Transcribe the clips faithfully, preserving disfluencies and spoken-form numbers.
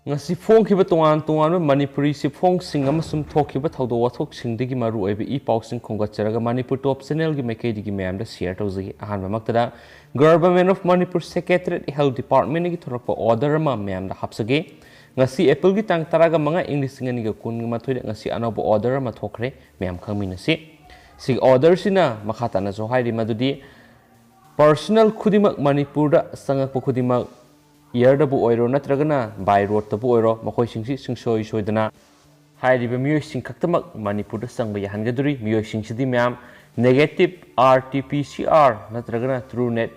ꯉꯁꯤ ꯐꯣꯡꯈꯤꯕ ꯇꯣꯉꯥꯟ ꯇꯣꯉꯥꯟꯕ ꯃꯅꯤꯄꯨꯔꯤ ꯆꯦꯐꯣꯡꯁꯤꯡ ꯑꯃꯁꯨꯡ ꯊꯣꯛꯈꯤꯕ ꯊꯧꯗꯣꯛ ꯋꯥꯊꯣꯛꯁꯤꯡꯗꯒꯤ ꯃꯔꯨ ꯑꯣꯏꯕ ꯏ ꯄꯥꯎꯁꯤꯡ ꯈꯣꯝꯒꯠꯆꯔꯒ ꯃꯅꯤꯄꯨꯔ ꯇꯣꯞ ꯆꯦꯅꯦꯜꯒꯤ ꯃꯥꯏꯀꯩꯗꯒꯤ ꯃꯌꯥꯝꯗ ꯁꯤꯌꯔ ꯇꯧꯖꯒꯦ꯫ ꯑꯍꯥꯟꯕꯃꯛꯇꯗ Government of Manipur Secretariat Health Departmentꯇꯒꯤ ꯊꯣꯔꯛꯄ ꯑꯣꯔꯗꯔ ꯑꯃ ꯃꯌꯥꯝꯗ ꯍꯥꯞꯆꯒꯦ꯫ ꯉꯁꯤ ꯑꯦꯄ꯭ꯔꯤꯜꯒꯤ ꯇꯥꯡ ꯇꯔꯥꯒ ꯃꯉꯥ, ꯏꯪ ꯂꯤꯁꯤꯡ ꯑꯅꯤꯒ ꯀꯨꯟꯒ ꯃꯥꯊꯣꯏꯗ ꯉꯁꯤ ꯑꯅꯧꯕ ꯑꯣꯔꯗꯔ ꯑꯃ ꯊꯣꯛꯈ꯭ꯔꯦ, ꯃꯌꯥꯝ ꯈꯪꯃꯤꯟꯅꯁꯤ꯫ ꯁꯤꯒꯤ ꯑꯣꯔꯗꯔꯁꯤꯅ ꯃꯈꯥ ꯇꯥꯅꯁꯨ ꯍꯥꯏꯔꯤ ꯃꯗꯨꯗꯤ, ꯄꯔꯁꯅꯦꯜ ꯈꯨꯗꯤꯡꯃꯛ ꯃꯅꯤꯄꯨꯔꯗ ꯆꯪꯉꯛꯄ ꯈꯨꯗꯤꯡꯃꯛ, ꯏꯌꯔꯗꯕꯨ ꯑꯣꯏꯔꯣ ꯅꯠꯇ꯭ꯔꯒꯅ ꯕꯥꯏ ꯔꯣꯗꯇꯕꯨ ꯑꯣꯏꯔꯣ, ꯃꯈꯣꯏꯁꯤꯡꯁꯤ ꯁꯨꯡꯁꯣꯏ ꯁꯣꯏꯗꯅ ꯍꯥꯏꯔꯤꯕ ꯃꯤꯑꯣꯏꯁꯤꯡ ꯈꯛꯇꯃꯛ ꯃꯅꯤꯄꯨꯔꯗ ꯆꯪꯕ ꯌꯥꯍꯟꯒꯗꯧꯔꯤ꯫ ꯃꯤꯑꯣꯏꯁꯤꯡꯁꯤꯗꯤ ꯃꯌꯥꯝ negative R T P C R ꯅꯠꯇ꯭ꯔꯒꯅ TrueNat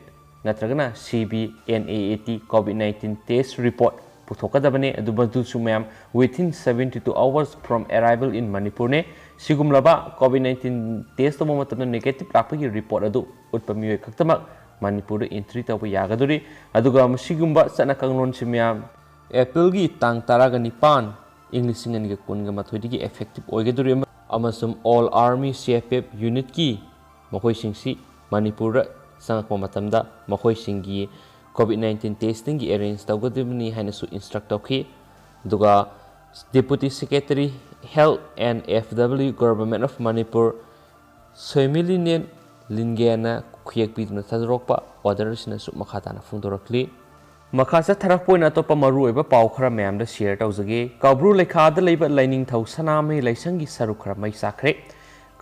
ꯅꯠꯇ꯭ꯔꯒꯅ C B N A A T COVID nineteen test report ꯄꯨꯊꯣꯛꯀꯗꯕꯅꯤ꯫ ꯑꯗꯨ ꯃꯗꯨꯁꯨ ꯃꯌꯥꯝ within seventy two hours from arrival in Manipurꯅꯦ꯫ ꯁꯤꯒꯨꯝꯂꯕ COVID nineteen test ꯇꯧꯕ ꯃꯇꯝꯗ negative ꯂꯥꯛꯄꯒꯤ report ꯑꯗꯨ ꯎꯠꯄ ꯃꯤꯑꯣꯏ ꯈꯛꯇꯃꯛ ꯃꯅꯤꯄꯨꯔꯗ entry ꯇꯧꯕ ꯌꯥꯒꯗꯧꯔꯤ꯫ ꯑꯗꯨꯒ ꯃꯁꯤꯒꯨꯝꯕ ꯆꯠꯅ ꯀꯥꯡꯂꯣꯟꯁꯤ ꯃꯌꯥꯝ ꯑꯦꯄ꯭ꯔꯤꯜꯒꯤ ꯇꯥꯡ ꯇꯔꯥꯒ ꯅꯤꯄꯥꯟ, ꯏꯪ ꯂꯤꯁꯤꯡ ꯑꯅꯤꯒ ꯀꯨꯟꯒ ꯃꯥꯊꯣꯏꯗꯒꯤ effective ꯑꯣꯏꯒꯗꯧꯔꯤ, ꯑꯃꯁꯨꯡ all army C F F unitꯀꯤ ꯃꯈꯣꯏꯁꯤꯡꯁꯤ ꯃꯅꯤꯄꯨꯔꯗ ꯆꯪꯉꯛꯄ ꯃꯇꯝꯗ ꯃꯈꯣꯏꯁꯤꯡꯒꯤ COVID nineteen testingꯒꯤ arrange ꯇꯧꯒꯗꯕꯅꯤ ꯍꯥꯏꯅꯁꯨ instruct ꯇꯧꯈꯤ꯫ ꯑꯗꯨꯒ Deputy Secretary Health and F W, Government of Manipur, ꯁꯣꯏꯃꯤꯂꯤꯅꯦꯟ ꯂꯤꯟꯒꯦꯅ ꯈꯨꯌꯦꯛ ꯄꯤꯗꯨꯅ ꯊꯥꯗꯣꯔꯛꯄ ꯑꯣꯔꯗꯔ ꯑꯁꯤꯅꯁꯨ ꯃꯈꯥ ꯇꯥꯅ ꯐꯣꯡꯗꯣꯔꯛꯂꯤ꯫ ꯃꯈꯥ ꯆꯠꯊꯔꯛꯄ ꯑꯣꯏꯅ ꯑꯇꯣꯞꯄ ꯃꯔꯨꯑꯣꯏꯕ ꯄꯥꯎ ꯈꯔ ꯃꯌꯥꯝꯗ ꯁꯤꯌꯔ ꯇꯧꯖꯒꯦ꯫ ꯀꯧꯕ꯭ꯔꯨ ꯂꯩꯈꯥꯗ ꯂꯩꯕ ꯂꯥꯏꯅꯤꯡꯊꯧ ꯁꯅꯥꯃꯍꯤ ꯂꯥꯏꯁꯪꯒꯤ ꯁꯔꯨꯛ ꯈꯔ ꯃꯩ ꯆꯥꯛꯈ꯭ꯔꯦ꯫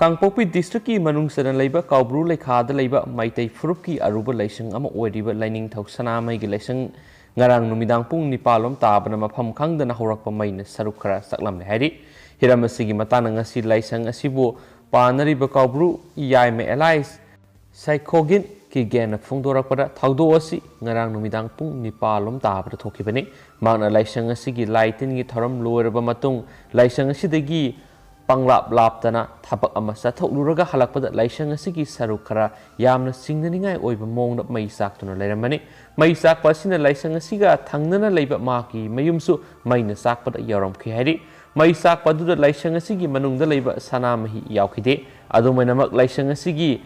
ꯀꯥꯡꯄꯣꯛꯄꯤ ꯗꯤꯁꯇ꯭ꯔꯤꯛꯀꯤ ꯃꯅꯨꯡ ꯆꯟꯅ ꯂꯩꯕ ꯀꯧꯕ꯭ꯔꯨ ꯂꯩꯈꯥꯗ ꯂꯩꯕ ꯃꯩꯇꯩ ꯐꯨꯔꯨꯞꯀꯤ ꯑꯔꯨꯕ ꯂꯥꯏꯁꯪ ꯑꯃ ꯑꯣꯏꯔꯤꯕ ꯂꯥꯏꯅꯤꯡꯊꯧ ꯁꯅꯥꯃꯍꯤꯒꯤ ꯂꯥꯏꯁꯪ ꯉꯔꯥꯡ ꯅꯨꯃꯤꯗꯥꯡ ꯄꯨꯡ ꯅꯤꯄꯥꯜ ꯂꯣꯝ ꯇꯥꯕꯅ ꯃꯐꯝ ꯈꯪꯗꯅ ꯍꯧꯔꯛꯄ ꯃꯩꯅ ꯁꯔꯨꯛ ꯈꯔ ꯆꯥꯛꯂꯝꯂꯦ ꯍꯥꯏꯔꯤ꯫ ꯍꯤꯔꯝ ꯑꯁꯤꯒꯤ ꯃꯇꯥꯡꯗ ꯉꯁꯤ ꯂꯥꯏꯁꯪ ꯑꯁꯤꯕꯨ ꯄꯥꯟꯅꯔꯤꯕ ꯀꯧꯕ꯭ꯔꯨ ꯌꯥꯏꯃ ꯑꯦꯂꯥꯏꯁ ꯁꯥꯏꯈꯣꯒꯤꯟ ꯀꯤꯒꯦꯟꯅ ꯐꯣꯡꯗꯣꯔꯛꯄꯗ, ꯊꯧꯗꯣꯛ ꯑꯁꯤ ꯉꯔꯥꯡ ꯅꯨꯃꯤꯗꯥꯡ ꯄꯨꯡ ꯅꯤꯄꯥꯜ ꯂꯣꯝ ꯇꯥꯕꯗ ꯊꯣꯛꯈꯤꯕꯅꯤ꯫ ꯃꯍꯥꯛꯅ ꯂꯥꯏꯁꯪ ꯑꯁꯤꯒꯤ ꯂꯥꯏ ꯇꯤꯟꯒꯤ ꯊꯧꯔꯝ ꯂꯣꯏꯔꯕ ꯃꯇꯨꯡ ꯂꯥꯏꯁꯪ ꯑꯁꯤꯗꯒꯤ ꯄꯪꯂꯥꯞ ꯂꯥꯞꯇꯅ ꯊꯕꯛ ꯑꯃ ꯆꯠꯊꯣꯛꯂꯨꯔꯒ ꯍꯜꯂꯛꯄꯗ ꯂꯥꯏꯁꯪ ꯑꯁꯤꯒꯤ ꯁꯔꯨꯛ ꯈꯔ ꯌꯥꯝꯅ ꯆꯤꯡꯅꯅꯤꯡꯉꯥꯏ ꯑꯣꯏꯕ ꯃꯑꯣꯡꯗ ꯃꯩ ꯆꯥꯛꯇꯨꯅ ꯂꯩꯔꯝꯕꯅꯤ꯫ ꯃꯩ ꯆꯥꯛꯄ ꯑꯁꯤꯅ ꯂꯥꯏꯁꯪ ꯑꯁꯤꯒ ꯊꯪꯅꯅ ꯂꯩꯕ ꯃꯍꯥꯛꯀꯤ ꯃꯌꯨꯝꯁꯨ ꯃꯩꯅ ꯆꯥꯛꯄꯗ ꯌꯥꯎꯔꯝꯈꯤ ꯍꯥꯏꯔꯤ꯫ ꯃꯩ ꯆꯥꯛꯄ ꯑꯗꯨꯗ ꯂꯥꯏꯁꯪ ꯑꯁꯤꯒꯤ ꯃꯅꯨꯡꯗ ꯂꯩꯕ ꯁꯅꯥꯃꯍꯤ ꯌꯥꯎꯈꯤꯗꯦ꯫ ꯑꯗꯨꯝ ꯑꯣꯏꯅꯃꯛ, ꯂꯥꯏꯁꯪ ꯑꯁꯤꯒꯤ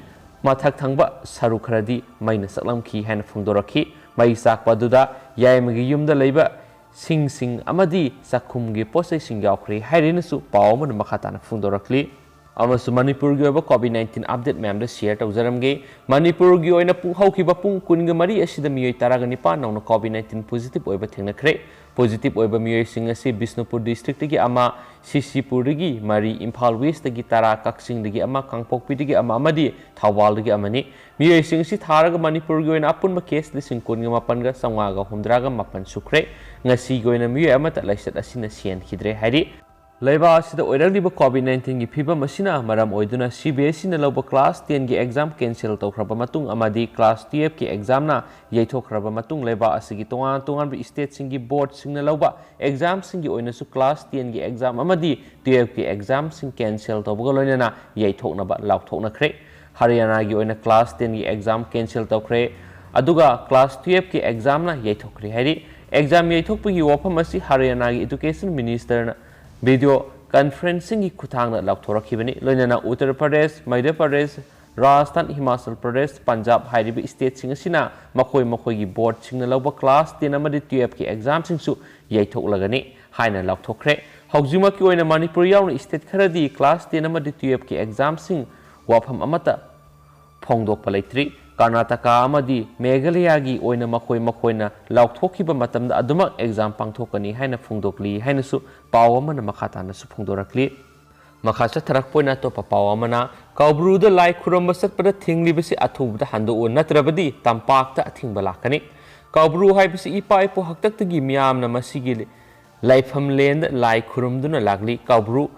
ꯃꯊꯛ ꯊꯪꯕ ꯁꯔꯨꯛ ꯈꯔꯗꯤ ꯃꯩꯅ ꯆꯥꯛꯂꯝꯈꯤ ꯍꯥꯏꯅ ꯐꯣꯡꯗꯣꯔꯛꯈꯤ꯫ ꯃꯩ ꯆꯥꯛꯄ ꯑꯗꯨꯗ ꯌꯥꯏꯃꯒꯤ ꯌꯨꯝꯗ ꯂꯩꯕ ꯁꯤꯡꯁꯤꯡ ꯑꯃꯗꯤ ꯆꯥꯛꯈꯨꯝꯒꯤ ꯄꯣꯠꯆꯩꯁꯤꯡ ꯌꯥꯎꯈ꯭ꯔꯦ ꯍꯥꯏꯔꯦꯅꯁꯨ ꯄꯥꯎ ꯑꯃꯅ ꯃꯈꯥ ꯇꯥꯅ ꯐꯣꯡꯗꯣꯔꯛꯂꯤ꯫ ꯑꯃꯁꯨꯡ ꯃꯅꯤꯄꯨꯔꯒꯤ ꯑꯣꯏꯕ COVID nineteen update ꯃꯌꯥꯝꯗ share ꯇꯧꯖꯔꯝꯒꯦ꯫ ꯃꯅꯤꯄꯨꯔꯒꯤ ꯑꯣꯏꯅ ꯄꯨꯡ, ꯍꯧꯈꯤꯕ ꯄꯨꯡ ꯀꯨꯟꯒ ꯃꯔꯤ ꯑꯁꯤꯗ ꯃꯤꯑꯣꯏ ꯇꯔꯥꯒ ꯅꯤꯄꯥꯟ ꯅꯧꯅ COVID nineteen positive ꯑꯣꯏꯕ ꯊꯦꯡꯅꯈ꯭ꯔꯦ꯫ Positive ꯑꯣꯏꯕ ꯃꯤꯑꯣꯏꯁꯤꯡ ꯑꯁꯤ ꯕꯤꯁꯅꯨꯄꯨꯔ districtꯇꯒꯤ ꯑꯃ, ꯁꯤꯁꯤꯄꯨꯔꯗꯒꯤ ꯃꯔꯤ, ꯏꯝꯐꯥꯜ Westꯇꯒꯤ ꯇꯔꯥ, ꯀꯛꯆꯤꯡꯗꯒꯤ ꯑꯃ, ꯀꯥꯡꯄꯣꯛꯄꯤꯗꯒꯤ ꯑꯃ ꯑꯃꯗꯤ ꯊꯧꯕꯥꯜꯗꯒꯤ ꯑꯃꯅꯤ꯫ ꯃꯤꯑꯣꯏꯁꯤꯡ ꯑꯁꯤ ꯊꯥꯔꯒ ꯃꯅꯤꯄꯨꯔꯒꯤ ꯑꯣꯏꯅ ꯑꯄꯨꯟꯕ case ꯂꯤꯁꯤꯡ ꯀꯨꯟꯒ ꯃꯥꯄꯟꯒ ꯆꯥꯝꯃꯉꯥꯒ ꯍꯨꯝꯗ꯭ꯔꯥꯒ ꯃꯥꯄꯟ ꯁꯨꯈ꯭ꯔꯦ꯫ ꯉꯁꯤꯒꯤ ꯑꯣꯏꯅ ꯃꯤꯑꯣꯏ ꯑꯃꯠꯇ ꯂꯥꯏꯆꯠ ꯑꯁꯤꯅ ꯁꯤꯍꯟꯈꯤꯗ꯭ꯔꯦ ꯍꯥꯏꯔꯤ꯫ ꯂꯩꯕꯥꯛ ꯑꯁꯤꯗ ꯑꯣꯏꯔꯛꯂꯤꯕ COVID nineteenꯒꯤ ꯐꯤꯕꯝ ꯑꯁꯤꯅ ꯃꯔꯝ ꯑꯣꯏꯗꯨꯅ CBSEꯅ ꯂꯧꯕ class tenꯒꯤ exam cancel ꯇꯧꯈ꯭ꯔꯕ ꯃꯇꯨꯡ ꯑꯃꯗꯤ class twelveꯀꯤ examꯅ ꯌꯩꯊꯣꯛꯈ꯭ꯔꯕ ꯃꯇꯨꯡ, ꯂꯩꯕꯥꯛ ꯑꯁꯤꯒꯤ ꯇꯣꯉꯥꯟ ꯇꯣꯉꯥꯟꯕ stateꯁꯤꯡꯒꯤ boardꯁꯤꯡꯅ ꯂꯧꯕ examꯁꯤꯡꯒꯤ ꯑꯣꯏꯅꯁꯨ class tenꯒꯤ exam ꯑꯃꯗꯤ twelveꯀꯤ examꯁꯤꯡ cancel ꯇꯧꯕꯒ ꯂꯣꯏꯅꯅ ꯌꯩꯊꯣꯛꯅꯕ ꯂꯥꯎꯊꯣꯛꯅꯈ꯭ꯔꯦ꯫ ꯍꯔꯤꯌꯥꯅꯥꯒꯤ ꯑꯣꯏꯅ class tenꯒꯤ exam cancel ꯇꯧꯈ꯭ꯔꯦ, ꯑꯗꯨꯒ class twelveꯀꯤ examꯅ ꯌꯩꯊꯣꯛꯈ꯭ꯔꯦ ꯍꯥꯏꯔꯤ꯫ Exam ꯌꯩꯊꯣꯛꯄꯒꯤ ꯋꯥꯐꯝ ꯑꯁꯤ ꯍꯔꯤꯌꯥꯅꯥꯒꯤ education ministerꯅ video conferencingꯒꯤ ꯈꯨꯠꯊꯥꯡꯗ ꯂꯥꯎꯊꯣꯔꯛꯈꯤꯕꯅꯤ꯫ ꯂꯣꯏꯅꯅ ꯎꯠꯇꯔ ꯄ꯭ꯔꯗꯦꯁ, ꯃꯙ꯭ꯌ ꯄ꯭ꯔꯗꯦꯁ, ꯔꯥꯖꯁꯊꯥꯟ, ꯍꯤꯃꯥꯆꯜ ꯄ꯭ꯔꯗꯦꯁ, ꯄꯟꯖꯥꯕ ꯍꯥꯏꯔꯤꯕ stateꯁꯤꯡ ꯑꯁꯤꯅ ꯃꯈꯣꯏ ꯃꯈꯣꯏꯒꯤ boardꯁꯤꯡꯅ ꯂꯧꯕ class ten ꯑꯃꯗꯤ twelveꯀꯤ examꯁꯤꯡꯁꯨ ꯌꯩꯊꯣꯛꯂꯒꯅꯤ ꯍꯥꯏꯅ ꯂꯥꯎꯊꯣꯛꯈ꯭ꯔꯦ꯫ ꯍꯧꯖꯤꯛꯃꯛꯀꯤ ꯑꯣꯏꯅ ꯃꯅꯤꯄꯨꯔ ꯌꯥꯎꯅ state ꯈꯔꯗꯤ class ten ꯑꯃꯗꯤ twelveꯀꯤ examꯁꯤꯡ ꯋꯥꯐꯝ ꯑꯃꯠꯇ ꯐꯣꯡꯗꯣꯛꯄ ꯂꯩꯇ꯭ꯔꯤ꯫ ꯀꯔꯅꯥꯇꯀꯥ ꯑꯃꯗꯤ ꯃꯦꯘꯥꯂꯌꯥꯒꯤ ꯑꯣꯏꯅ ꯃꯈꯣꯏ ꯃꯈꯣꯏꯅ ꯂꯥꯎꯊꯣꯛꯈꯤꯕ ꯃꯇꯝꯗ ꯑꯗꯨꯃꯛ exam ꯄꯥꯡꯊꯣꯛꯀꯅꯤ ꯍꯥꯏꯅ ꯐꯣꯡꯗꯣꯛꯂꯤ ꯍꯥꯏꯅꯁꯨ ꯄꯥꯎ ꯑꯃꯅ ꯃꯈꯥ ꯇꯥꯅꯁꯨ ꯐꯣꯡꯗꯣꯔꯛꯂꯤ꯫ ꯃꯈꯥ ꯆꯠꯊꯔꯛꯄ ꯑꯣꯏꯅ ꯑꯇꯣꯞꯄ ꯄꯥꯎ ꯑꯃꯅ, ꯀꯧꯕ꯭ꯔꯨꯗ ꯂꯥꯏ ꯈꯨꯔꯨꯝꯕ ꯆꯠꯄꯗ ꯊꯤꯡꯂꯤꯕꯁꯤ ꯑꯊꯨꯕꯗ ꯍꯟꯗꯣꯛꯎ, ꯅꯠꯇ꯭ꯔꯕꯗꯤ ꯇꯝꯄꯥꯛꯇ ꯑꯊꯤꯡꯕ ꯂꯥꯛꯀꯅꯤ꯫ ꯀꯧꯕ꯭ꯔꯨ ꯍꯥꯏꯕꯁꯤ ꯏꯄꯥ ꯏꯄꯨ ꯍꯥꯛꯇꯛꯇꯒꯤ ꯃꯤꯌꯥꯝꯅ ꯃꯁꯤꯒꯤ ꯂꯥꯏꯐꯝꯂꯦꯟꯗ ꯂꯥꯏ ꯈꯨꯔꯨꯝꯗꯨꯅ ꯂꯥꯛꯂꯤ꯫ ꯀꯧꯕ꯭ꯔꯨ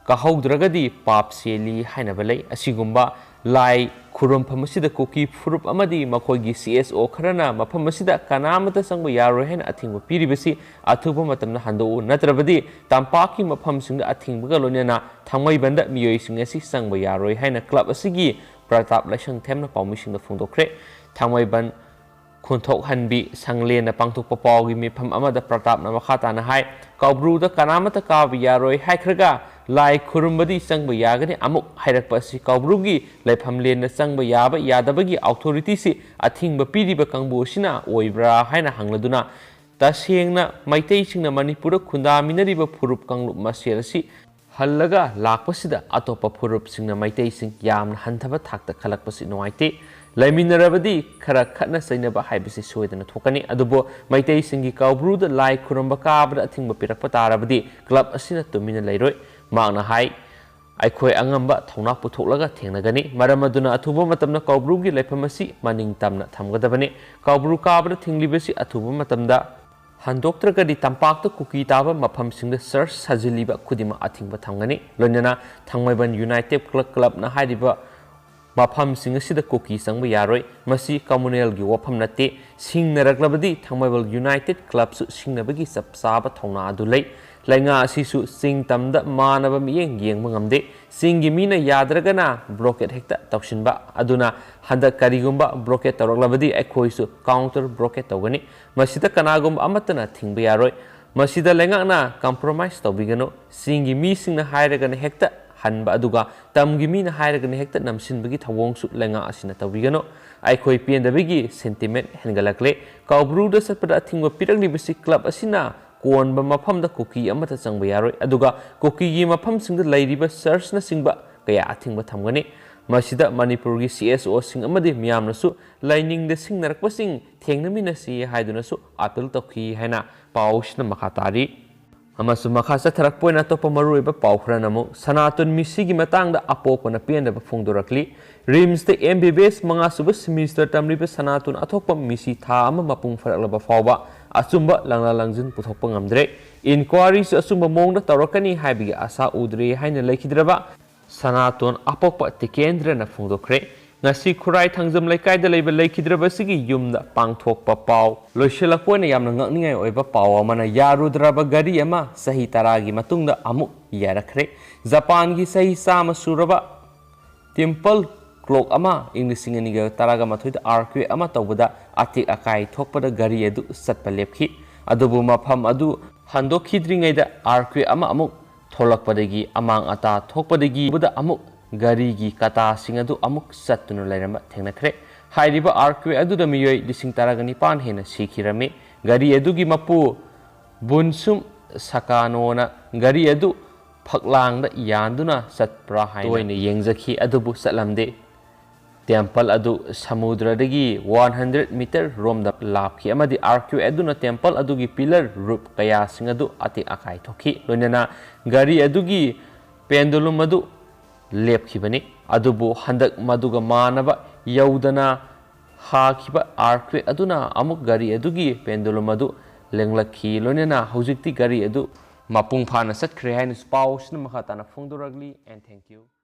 ꯀꯥꯍꯧꯗ꯭ꯔꯒꯗꯤ ꯄꯥꯞ ꯆꯦꯜꯂꯤ ꯍꯥꯏꯅꯕ ꯂꯩ꯫ ꯑꯁꯤꯒꯨꯝꯕ ꯂꯥꯏ ꯈꯨꯔꯨꯝꯐꯝ ꯑꯁꯤꯗ ꯀꯨꯀꯤ ꯐꯨꯔꯨꯞ ꯑꯃꯗꯤ ꯃꯈꯣꯏꯒꯤ CSO ꯈꯔꯅ ꯃꯐꯝ ꯑꯁꯤꯗ ꯀꯅꯥꯃꯠꯇ ꯆꯪꯕ ꯌꯥꯔꯣꯏ ꯍꯥꯏꯅ ꯑꯊꯤꯡꯕ ꯄꯤꯔꯤꯕꯁꯤ ꯑꯊꯨꯕ ꯃꯇꯝꯗ ꯍꯟꯗꯣꯛꯎ, ꯅꯠꯇ꯭ꯔꯕꯗꯤ ꯇꯝꯄꯥꯛꯀꯤ ꯃꯐꯝꯁꯤꯡꯗ ꯑꯊꯤꯡꯕꯒ ꯂꯣꯏꯅꯅ ꯊꯥꯡꯃꯩꯕꯟꯗ ꯃꯤꯑꯣꯏꯁꯤꯡ ꯑꯁꯤ ꯆꯪꯕ ꯌꯥꯔꯣꯏ ꯍꯥꯏꯅ club ꯑꯁꯤꯒꯤ ꯄ꯭ꯔꯇꯥꯞ ꯂꯥꯏꯁꯪꯊꯦꯝꯅ ꯄꯥꯎꯃꯤꯁꯤꯡꯗ ꯐꯣꯡꯗꯣꯛꯈ꯭ꯔꯦ꯫ ꯊꯥꯡꯃꯩꯕꯟ ꯈꯣꯟꯊꯣꯛꯍꯟꯕꯤ ꯁꯪꯂꯦꯟꯅ ꯄꯥꯡꯊꯣꯛꯄ ꯄꯥꯎꯒꯤ ꯃꯤꯐꯝ ꯑꯃꯗ ꯄ꯭ꯔꯇꯥꯞꯅ ꯃꯈꯥ ꯇꯥꯅ ꯍꯥꯏ, ꯀꯧꯕ꯭ꯔꯨꯗ ꯀꯅꯥꯃꯠꯇ ꯀꯥꯕ ꯌꯥꯔꯣꯏ ꯍꯥꯏꯈ꯭ꯔꯒ ꯂꯥꯏ ꯈꯨꯔꯨꯝꯕꯗꯤ ꯆꯪꯕ ꯌꯥꯒꯅꯤ꯫ ꯑꯃꯨꯛ ꯍꯥꯏꯔꯛꯄ ꯑꯁꯤ ꯀꯧꯕ꯭ꯔꯨꯒꯤ ꯂꯥꯏꯐꯝꯂꯦꯟꯗ ꯆꯪꯕ ꯌꯥꯕ ꯌꯥꯗꯕꯒꯤ authorityꯁꯤ ꯑꯊꯤꯡꯕ ꯄꯤꯔꯤꯕ ꯀꯥꯡꯕꯨ ꯑꯁꯤꯅ ꯑꯣꯏꯕ꯭ꯔꯥ ꯍꯥꯏꯅ ꯍꯪꯂꯗꯨꯅ ꯇꯁꯦꯡꯅ ꯃꯩꯇꯩꯁꯤꯡꯅ ꯃꯅꯤꯄꯨꯔꯗ ꯈꯨꯟꯗꯥꯃꯤꯟꯅꯔꯤꯕ ꯐꯨꯔꯨꯞ ꯀꯥꯡꯂꯨꯞ ꯃꯁꯦꯜ ꯑꯁꯤ ꯍꯜꯂꯒ ꯂꯥꯛꯄꯁꯤꯗ ꯑꯇꯣꯞꯄ ꯐꯨꯔꯨꯞꯁꯤꯡꯅ ꯃꯩꯇꯩꯁꯤꯡ ꯌꯥꯝꯅ ꯍꯟꯊꯕ ꯊꯥꯛꯇ ꯈꯜꯂꯛꯄꯁꯤ ꯅꯨꯡꯉꯥꯏꯇꯦ꯫ ꯂꯩꯃꯤꯟꯅꯔꯕꯗꯤ ꯈꯔ ꯈꯠꯅ ꯆꯩꯅꯕ ꯍꯥꯏꯕꯁꯤ ꯁꯣꯏꯗꯅ ꯊꯣꯛꯀꯅꯤ꯫ ꯑꯗꯨꯕꯨ ꯃꯩꯇꯩꯁꯤꯡꯒꯤ ꯀꯧꯕ꯭ꯔꯨꯗ ꯂꯥꯏ ꯈꯨꯔꯨꯝꯕ ꯀꯥꯕꯗ ꯑꯊꯤꯡꯕ ꯄꯤꯔꯛꯄ ꯇꯥꯔꯕꯗꯤ ꯀ꯭ꯂꯕ ꯑꯁꯤꯅ ꯇꯨꯃꯤꯟꯅ ꯂꯩꯔꯣꯏ꯫ ꯃꯍꯥꯛꯅ ꯍꯥꯏ, ꯑꯩꯈꯣꯏ ꯑꯉꯝꯕ ꯊꯧꯅꯥ ꯄꯨꯊꯣꯛꯂꯒ ꯊꯦꯡꯅꯒꯅꯤ꯫ ꯃꯔꯝ ꯑꯗꯨꯅ ꯑꯊꯨꯕ ꯃꯇꯝꯗ ꯀꯧꯕ꯭ꯔꯨꯒꯤ ꯂꯩꯐꯝ ꯑꯁꯤ ꯃꯅꯤꯡ ꯇꯝꯅ ꯊꯝꯒꯗꯕꯅꯤ꯫ ꯀꯧꯕ꯭ꯔꯨ ꯀꯥꯕꯗ ꯊꯤꯡꯂꯤꯕꯁꯤ ꯑꯊꯨꯕ ꯃꯇꯝꯗ ꯍꯟꯗꯣꯛꯇ꯭ꯔꯒꯗꯤ ꯇꯝꯄꯥꯛꯇ ꯀꯨꯀꯤ ꯇꯥꯕ ꯃꯐꯝꯁꯤꯡꯗ ꯆꯔꯆ ꯁꯥꯖꯤꯜꯂꯤꯕ ꯈꯨꯗꯤꯡꯃꯛ ꯑꯊꯤꯡꯕ ꯊꯝꯒꯅꯤ꯫ ꯂꯣꯏꯅꯅ ꯊꯥꯡꯃꯩꯕꯟ ꯌꯨꯅꯥꯏꯇꯦꯗ ꯀ꯭ꯂꯕ, ꯀ꯭ꯂꯕꯅ ꯍꯥꯏꯔꯤꯕ ꯃꯐꯝꯁꯤꯡ ꯑꯁꯤꯗ ꯀꯨꯀꯤ ꯆꯪꯕ ꯌꯥꯔꯣꯏ꯫ ꯃꯁꯤ ꯀꯝꯃꯨꯅꯦꯜꯒꯤ ꯋꯥꯐꯝ ꯅꯠꯇꯦ꯫ ꯁꯤꯡꯅꯔꯛꯂꯕꯗꯤ ꯊꯥꯡꯃꯩꯕꯟ ꯌꯨꯅꯥꯏꯇꯦꯗ ꯀ꯭ꯂꯕꯁꯨ ꯁꯤꯡꯅꯕꯒꯤ ꯆꯞ ꯆꯥꯕ ꯊꯧꯅꯥ ꯑꯗꯨ ꯂꯩ꯫ ꯂꯩꯉꯥꯛ ꯑꯁꯤꯁꯨ ꯆꯤꯡ ꯇꯝꯗ ꯃꯥꯟꯅꯕ ꯃꯤꯠꯌꯦꯡ ꯌꯦꯡꯕ ꯉꯝꯗꯦ꯫ ꯆꯤꯡꯒꯤ ꯃꯤꯅ ꯌꯥꯗ꯭ꯔꯒꯅ ꯕ꯭ꯂꯣꯀꯦꯠ ꯍꯦꯛꯇ ꯇꯧꯁꯤꯟꯕ꯫ ꯑꯗꯨꯅ ꯍꯟꯗꯛ ꯀꯔꯤꯒꯨꯝꯕ ꯕ꯭ꯂꯣꯀꯦꯠ ꯇꯧꯔꯛꯂꯕꯗꯤ ꯑꯩꯈꯣꯏꯁꯨ ꯀꯥꯎꯟꯇꯔ ꯕ꯭ꯂꯣꯀꯦꯠ ꯇꯧꯒꯅꯤ꯫ ꯃꯁꯤꯗ ꯀꯅꯥꯒꯨꯝꯕ ꯑꯃꯠꯇꯅ ꯊꯤꯡꯕ ꯌꯥꯔꯣꯏ꯫ ꯃꯁꯤꯗ ꯂꯩꯉꯥꯛꯅ ꯀꯝꯄ꯭ꯔꯣꯃꯥꯏꯁ ꯇꯧꯕꯤꯒꯅꯨ꯫ ꯆꯤꯡꯒꯤ ꯃꯤꯁꯤꯡꯅ ꯍꯥꯏꯔꯒꯅ ꯍꯦꯛꯇ ꯍꯟꯕ, ꯑꯗꯨꯒ ꯇꯝꯒꯤ ꯃꯤꯅ ꯍꯥꯏꯔꯒꯅ ꯍꯦꯛꯇ ꯅꯝꯁꯤꯟꯕꯒꯤ ꯊꯧꯑꯣꯡꯁꯨ ꯂꯩꯉꯥꯛ ꯑꯁꯤꯅ ꯇꯧꯕꯤꯒꯅꯨ꯫ ꯑꯩꯈꯣꯏ ꯄꯦꯟꯗꯕꯒꯤ ꯁꯦꯟꯇꯤꯃꯦꯟ ꯍꯦꯟꯒꯠꯂꯛꯂꯦ꯫ ꯀꯧꯕ꯭ꯔꯨꯗ ꯆꯠꯄꯗ ꯑꯊꯤꯡꯕ ꯄꯤꯔꯛꯂꯤꯕꯁꯤ ꯀ꯭ꯂꯕ ꯑꯁꯤꯅ ꯀꯣꯟꯕ ꯃꯐꯝꯗ ꯀꯨꯀꯤ ꯑꯃꯠꯇ ꯆꯪꯕ ꯌꯥꯔꯣꯏ, ꯑꯗꯨꯒ ꯀꯨꯀꯤꯒꯤ ꯃꯐꯝꯁꯤꯡꯗ ꯂꯩꯔꯤꯕ ꯆꯔꯆꯅꯆꯤꯡꯕ ꯀꯌꯥ ꯑꯊꯤꯡꯕ ꯊꯝꯒꯅꯤ꯫ ꯃꯁꯤꯗ ꯃꯅꯤꯄꯨꯔꯒꯤ ꯁꯤ ꯑꯦꯁ ꯑꯣꯁꯤꯡ ꯑꯃꯗꯤ ꯃꯤꯌꯥꯝꯅꯁꯨ ꯂꯥꯏꯅꯤꯡꯗ ꯁꯤꯡꯅꯔꯛꯄꯁꯤꯡ ꯊꯦꯡꯅꯃꯤꯟꯅꯁꯤ ꯍꯥꯏꯗꯨꯅꯁꯨ ꯑꯥꯄꯤꯜ ꯇꯧꯈꯤ ꯍꯥꯏꯅ ꯄꯥꯎꯁꯤꯅ ꯃꯈꯥ ꯇꯥꯔꯤ꯫ ꯑꯃꯁꯨꯡ ꯃꯈꯥ ꯆꯠꯊꯔꯛꯄ ꯑꯣꯏꯅ ꯑꯇꯣꯞꯄ ꯃꯔꯨꯑꯣꯏꯕ ꯄꯥꯎ ꯈꯔꯅ ꯑꯃꯨꯛ ꯁꯅꯥꯇꯣꯟ ꯃꯤꯁꯤꯒꯤ ꯃꯇꯥꯡꯗ ꯑꯄꯣꯛꯄꯅ ꯄꯦꯟꯗꯕ ꯐꯣꯡꯗꯣꯔꯛꯂꯤ꯫ ꯔꯤꯝꯁꯇ ꯑꯦꯝ ꯕꯤ ꯕꯤ ꯑꯦꯁ ꯃꯉꯥ ꯁꯨꯕ ꯁꯤꯃꯤꯁꯇꯔ ꯇꯝꯂꯤꯕ ꯁꯅꯥꯇꯣꯟ ꯑꯊꯣꯛꯄꯝ ꯃꯤꯁꯤ ꯊꯥ ꯑꯃ ꯃꯄꯨꯡ ꯐꯥꯔꯛꯂꯕ ꯐꯥꯎꯕ ꯑꯆꯨꯝꯕ ꯂꯪꯂꯥ ꯂꯪꯖꯤꯟ ꯄꯨꯊꯣꯛꯄ ꯉꯝꯗ꯭ꯔꯦ꯫ ꯏꯟꯀ꯭ꯋꯥꯔꯤꯁꯨ ꯑꯆꯨꯝꯕ ꯃꯑꯣꯡꯗ ꯇꯧꯔꯛꯀꯅꯤ ꯍꯥꯏꯕꯒꯤ ꯑꯁꯥ ꯎꯗ꯭ꯔꯦ ꯍꯥꯏꯅ ꯂꯩꯈꯤꯗ꯭ꯔꯕ ꯁꯅꯥꯇꯣꯟ ꯑꯄꯣꯛꯄ ꯇꯤꯀꯦꯟꯗ꯭ꯔꯅ ꯐꯣꯡꯗꯣꯛꯈ꯭ꯔꯦ꯫ ꯉꯁꯤ ꯈꯨꯔꯥꯏ ꯊꯥꯡꯖꯝ ꯂꯩꯀꯥꯏꯗ ꯂꯩꯕ ꯂꯩꯈꯤꯗ꯭ꯔꯕꯁꯤꯒꯤ ꯌꯨꯝꯗ ꯄꯥꯡꯊꯣꯛꯄ ꯄꯥꯎ꯫ ꯂꯣꯏꯁꯤꯜꯂꯛꯄ ꯑꯣꯏꯅ ꯌꯥꯝꯅ ꯉꯛꯅꯤꯡꯉꯥꯏ ꯑꯣꯏꯕ ꯄꯥꯎ ꯑꯃꯅ, ꯌꯥꯔꯨꯗ꯭ꯔꯕ ꯒꯥꯔꯤ ꯑꯃ ꯆꯍꯤ ꯇꯔꯥꯒꯤ ꯃꯇꯨꯡꯗ ꯑꯃꯨꯛ ꯌꯥꯔꯛꯈ꯭ꯔꯦ꯫ ꯖꯄꯥꯟꯒꯤ ꯆꯍꯤ ꯆꯥꯝꯃ ꯁꯨꯔꯕ ꯇꯦꯝꯄꯜ ꯀ꯭ꯂꯣꯛ ꯑꯃ ꯏꯪ ꯂꯤꯁꯤꯡ ꯑꯅꯤꯒ ꯇꯔꯥꯒ ꯃꯥꯊꯣꯏꯗ ꯑꯥꯔꯀ꯭ꯋꯦꯛ ꯑꯃ ꯇꯧꯕꯗ ꯑꯇꯦꯛ ꯑꯀꯥꯏ ꯊꯣꯛꯄꯗ ꯒꯥꯔꯤ ꯑꯗꯨ ꯆꯠꯄ ꯂꯦꯞꯈꯤ꯫ ꯑꯗꯨꯕꯨ ꯃꯐꯝ ꯑꯗꯨ ꯍꯟꯗꯣꯛꯈꯤꯗ꯭ꯔꯤꯉꯩꯗ ꯑꯥꯔꯀ꯭ꯋꯦꯛ ꯑꯃ ꯑꯃꯨꯛ ꯊꯣꯛꯂꯛꯄꯗꯒꯤ, ꯑꯃꯥꯡ ꯑꯇꯥ ꯊꯣꯛꯄꯗꯒꯤ ꯎꯕꯗ ꯑꯃꯨꯛ ꯒꯥꯔꯤꯒꯤ ꯀꯇꯥꯁꯤꯡ ꯑꯗꯨ ꯑꯃꯨꯛ ꯆꯠꯇꯨꯅ ꯂꯩꯔꯝꯕ ꯊꯦꯡꯅꯈ꯭ꯔꯦ꯫ ꯍꯥꯏꯔꯤꯕ ꯑꯥꯔꯀ꯭ꯋꯦꯛ ꯑꯗꯨꯗ ꯃꯤꯑꯣꯏ ꯂꯤꯁꯤꯡ ꯇꯔꯥꯒ ꯅꯤꯄꯥꯟ ꯍꯦꯟꯅ ꯁꯤꯈꯤꯔꯝꯃꯤ꯫ ꯒꯥꯔꯤ ꯑꯗꯨꯒꯤ ꯃꯄꯨ ꯕꯨꯟꯁꯨꯝ ꯁꯀꯥꯅꯣꯅ ꯒꯥꯔꯤ ꯑꯗꯨ ꯐꯛꯂꯥꯡꯗ ꯌꯥꯟꯗꯨꯅ ꯆꯠꯄ꯭ꯔꯥ ꯍꯥꯏꯅ ꯇꯣꯏꯅ ꯌꯦꯡꯖꯈꯤ, ꯑꯗꯨꯕꯨ ꯆꯠꯂꯝꯗꯦ꯫ ꯇꯦꯝꯄꯜ ꯑꯗꯨ ꯁꯃꯨꯗ꯭ꯔꯗꯒꯤ ꯋꯥꯟ ꯍꯟꯗ꯭ꯔꯦꯠ ꯃꯤꯇꯔ ꯔꯣꯝꯗ ꯂꯥꯞꯈꯤ, ꯑꯃꯗꯤ ꯑꯥꯔꯀ꯭ꯋꯦꯛ ꯑꯗꯨꯅ ꯇꯦꯝꯄꯜ ꯑꯗꯨꯒꯤ ꯄꯤꯂꯔ ꯔꯨꯞ ꯀꯌꯥꯁꯤꯡ ꯑꯗꯨ ꯑꯇꯦꯛ ꯑꯀꯥꯏ ꯊꯣꯛꯈꯤ꯫ ꯂꯣꯏꯅꯅ ꯒꯥꯔꯤ ꯑꯗꯨꯒꯤ ꯄꯦꯟꯗꯨꯂꯨꯝ ꯑꯗꯨ ꯂꯦꯞꯈꯤꯕꯅꯤ꯫ ꯑꯗꯨꯕꯨ ꯍꯟꯗꯛ ꯃꯗꯨꯒ ꯃꯥꯟꯅꯕ ꯌꯧꯗꯅ ꯍꯥꯈꯤꯕ ꯑꯥꯔꯀ꯭ꯋꯦꯛ ꯑꯗꯨꯅ ꯑꯃꯨꯛ ꯒꯥꯔꯤ ꯑꯗꯨꯒꯤ ꯄꯦꯟꯗꯨꯂꯨꯝ ꯑꯗꯨ ꯂꯦꯡꯂꯛꯈꯤ꯫ ꯂꯣꯏꯅꯅ ꯍꯧꯖꯤꯛꯇꯤ ꯒꯥꯔꯤ ꯑꯗꯨ ꯃꯄꯨꯡ ꯐꯥꯅ ꯆꯠꯈ꯭ꯔꯦ ꯍꯥꯏꯅꯁꯨ ꯄꯥꯎꯁꯤꯅ ꯃꯈꯥ ꯇꯥꯅ ꯐꯣꯡꯗꯣꯔꯛꯂꯤ꯫ And thank you.